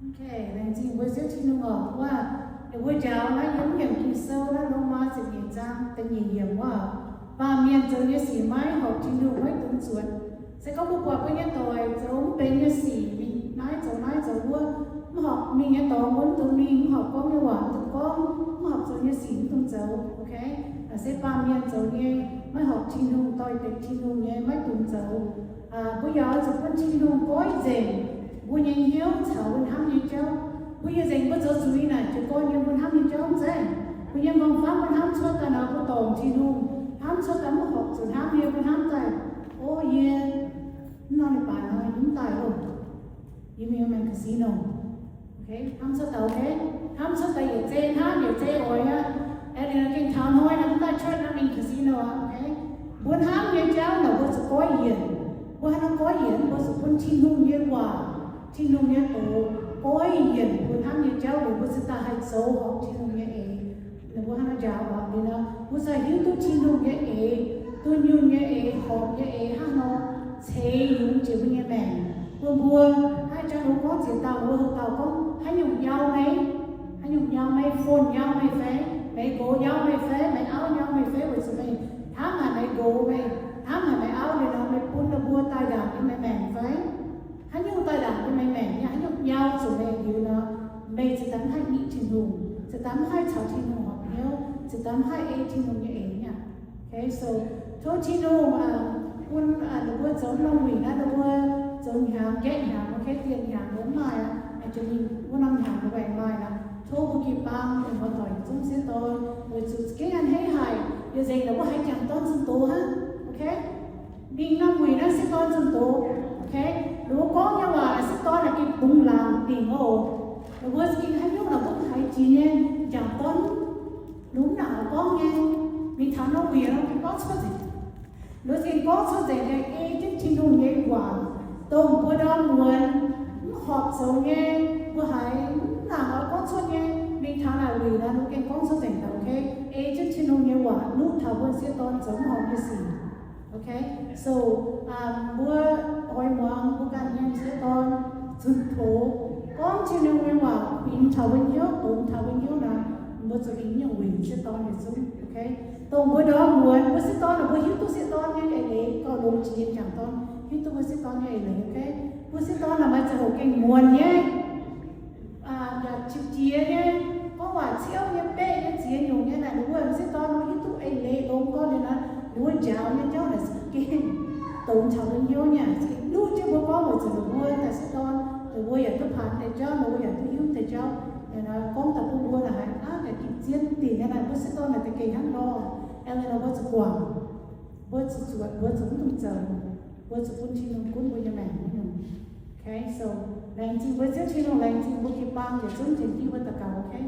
Okay, laengz zingh mbuo Ziouv Tin-Hungh oc. Wuov, ninh mbuo njaaux naaiv yiem Ging-Sou naaiv Lomaa ziepc nyeic zaang da'nyeic yiemc wuov, baamh mienh zoux nyei sic maiv horpc Tin-Hungh, maiv dungx zuotc. Se gorngv mbuo buatc mbuo nyei doic zoux mv benx nyei sic, mingh naaiv zoux naaiv zoux wuov, mv horpc mingh nyei dorngx mbuo mv dungx mingh, mv horpc gorngv nyei waac mv dungx gorngv, mv horpc zoux nyei sic mv dungx zoux. Okay, se baamh mienh zoux nyei maiv horpc Tin-Hungh, doix-dekc Tin-Hungh nyei maiv dungx zoux. Mbuo yaac oix zuqc bun Tin-Hungh goiv nzengc mbuo nyei hnyouv caux mbuo hnamv nyei jauv. Mbuo yaac nzengc mbuo zoux zuiz naaic jiez gorn yiem mbuo hnamv nyei jauv zeiz. Mbuo nyei m'nqorngv famv mbuo hnamv cuotv daaih nor, mbuo dorngc Tin-Hungh, hnamv cuotv daaih mv horpc zuqc hnamv nyei, mbuo hnamv daaih, o, yie mv nor leiz-baaix nor yie mv daaih loh. Yie mingh maengx casino. Okay, hnamv cuotv daaih, okay, hnamv cuotv daaih yietc zei hnamv yietc zei oix aqv. Aengx ninh gengh taux hnoi naaic mv daaih cuotv naaic mingh casino aqv. Okay, mbuo hnamv nyei jauv naaic mbuo zuqc goiv yienc. Mbuo haaix nor goiv yienc? Mbuo zuqc bun Tin-Hungh nyei waac, Tin-Hungh nyei doz goiv yienc mbuo hnamv nyei jauv liuz, mbuo cingx daaih haih zoux horpc Tin-Hungh nyei eix. Ninh mbuo hnangv nor njaaux oc, liuz nor mbuo cingx hiuv duqv Tin-Hungh nyei eix, dunh yunh nyei eix, horpc nyei eix hnangv nor ceix yungz jiex mbuo nyei maengc. Bun mbuo haih jangx longx gorngv ziex dauh mbuo houx dauh gorngv, haaix nyungc nyau meih? Haaix nyungc nyau meih? Fon nyau meih fai? Meih nqox nyau meih fai? Meih auv nyau meih fai? Weic zuqc meih hnamv haic meih nqox, meih hnamv haic meih auv, liuz nor meih bun ninh mbuo daaih ndaangc yiem meih maengc fai? Haaix nyungc daaih ndaangc yiem meih maengc nyei? Haaix nyungc nyau zuqc meih liuz nor, meih ziouc daaih mv haih nitv Tin-Hungh, ziouc daaih mv haih caux Tin-Hungh horpc hnyouv, ziouc daaih mv haih ei Tin-Hungh nyei eix nyei aqv. Okay, so tov Tin-Hungh bun ninh mbuo zoux norm wuic naaiv, ninh mbuo zoux hnyangx, nqaeqv hnyangx, okay, dieh hnyangx mbuo mv maaih aqv, jiex mingh wuov norm hnyangx mbuo aengx maaih aqv. Tov mbuo jiu-baang mienh muoz-doic yietc zungv sieqv dorn, weic zuqc za'gengh a'hneiv haic, yaac nzengc ninh mbuo haiz jangc dorn zunh doz hnangv. Okay, mingh norm wuic naaiv sieqv dorn zunh doz. Okay, ninh mbuo gorngv nyei waac sieqv dorn naaic gengh bungx laangc dingc oc. Ninh mbuo za'gengh haaix nyungc naaic mbuo haiz jiex nyei, jangc dorn lungx naaic oix gorngv nyei, mingh taux norm wuic nor gorngv cuotv nzengc. Ninh mbuo za'gengh gorngv cuotv nzengc nyei, ei jienv Tin-Hungh nyei waac, dongh mbuo ndorm muonz mv horpc zoux nyei, mbuo haiz mv nangc oix gorngv cuotv nyei, mingh taux naaic wuic nor ninh mbuo gengh gorngv cuotv nzengc daaih. Okay, ei jienv Tin-Hungh nyei waac nuqv taux mbuo sieqv dorn zoux mv horpc nyei sic. Okay, so mbuo oix muangx mbuo ganh nyei sieqv dorn zunh doz, gorngv Tin-Hungh nyei waac kuinx taux mbuo hnyouv, dongz taux mbuo hnyouv nor, mbuo zuqc mingh nyungc wuic sieqv dorn yietc zungv. Okay, dongh mbuo ndorm muonz mbuo sieqv dorn, mbuo hiuv duqv sieqv dorn nyei eix leiz, gauh longx jiex jangc dorn hiuv duqv mbuo sieqv dorn nyei eix leiz. Okay, mbuo sieqv dorn naaic maaih ziangh hoc gengh muonc nyei, yaac qiex jiez nyei, gorngv waac ciouv nyei, beqv nyei, ziex nyungc nyei naaic, ninh mbuo sieqv dorn nor hiuv duqv eix leiz longx gorngv liuz nor, ninh mbuo njaaux nyei jauv naaic za'gengh dongz taux mbuo hnyouv nyei, za'gengh nuqv jienv mbuo gorngv weic zuqc ninh mbuo daaih sieqv dorn, ninh mbuo yaac duqv paanx deix jauv, ninh mbuo yaac duqv hiuv deix jauv. Gorngv daaih bun mbuo naaic haiz aqv, yaac gitv zien dingc nyei naaic, mbuo sieqv dorn naaic da'gengh hnangv nor. Aengx liuz nor mbuo zuqc guangc, mbuo zuqc zuotc, mbuo zuqc mv dungx zoux, mbuo zuqc bun Tin-Hungh gunv mbuo nyei maengc nyei nor. Okay, so laengz zingh mbuo Ziouv Tin-Hungh, laengz zingh mbuo jiu-baang yietc zungv tengx jienv mbuo daux gaux. Okay.